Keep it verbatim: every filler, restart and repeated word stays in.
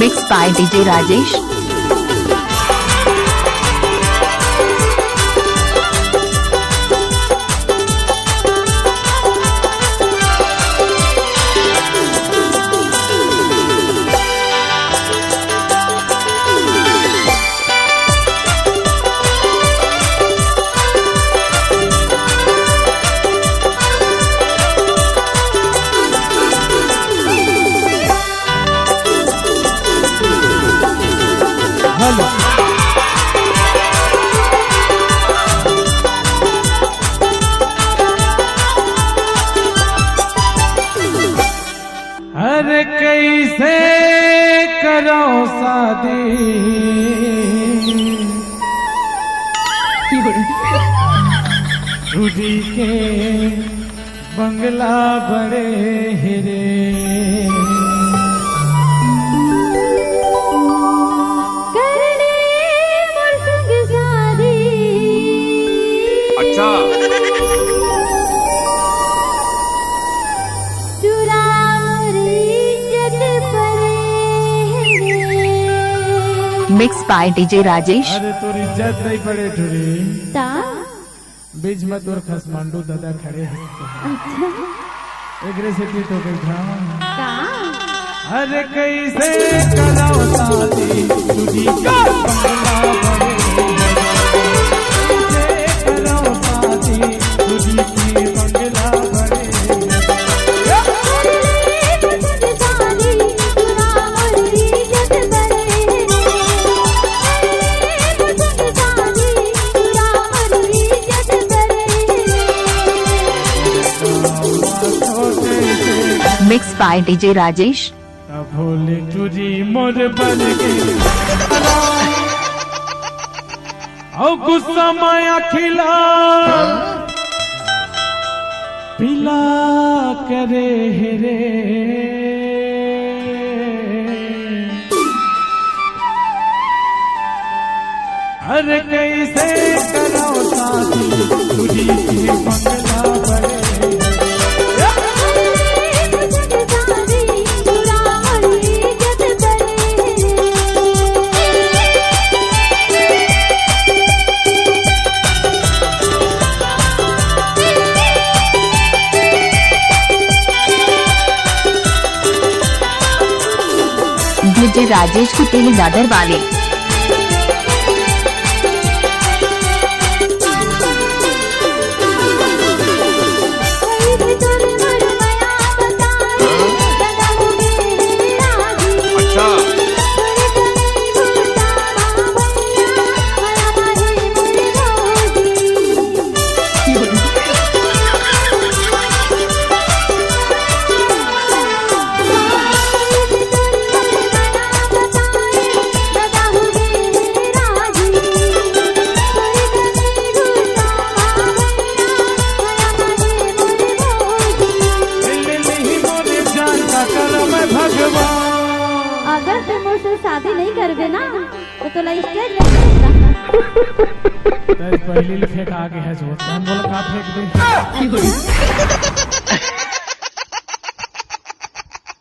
Mixed by D J Rajesh. अरे कैसे करो शादी, टूरी के बंगला बड़े हे रे। करने मोर संग शादी। अच्छा। टूरा मोर इज्जत परे हे रे। Mixed by D J Rajesh. अरे तोर इज्जत नहीं पड़े टूरी। ता? बीच में तोर खसमांडू दादा खड़े हे। अच्छा। एकरे सेती तो कही था। का? अरे कैसे कराओ शादी, टूरी के बंगला बड़े। कैसे कराओ शादी, टूरी के बंगला बड़े। Mixed by D J Rajesh. भोले टूरी मोर बन गई। अउ गुस्सा माया खिला पिला करे हे रे। अरे कैसे कराओ शादी, टूरी के बंगला बड़े। D J Rajesh कुटेली दादर वाले। अच्छा। अगर तैं मोर से शादी नहीं करबे ना, तो तोला stage ले फेंक दूँ। तैं पहली ले फेंका गे हस वो। हम बोला का फेंक दे?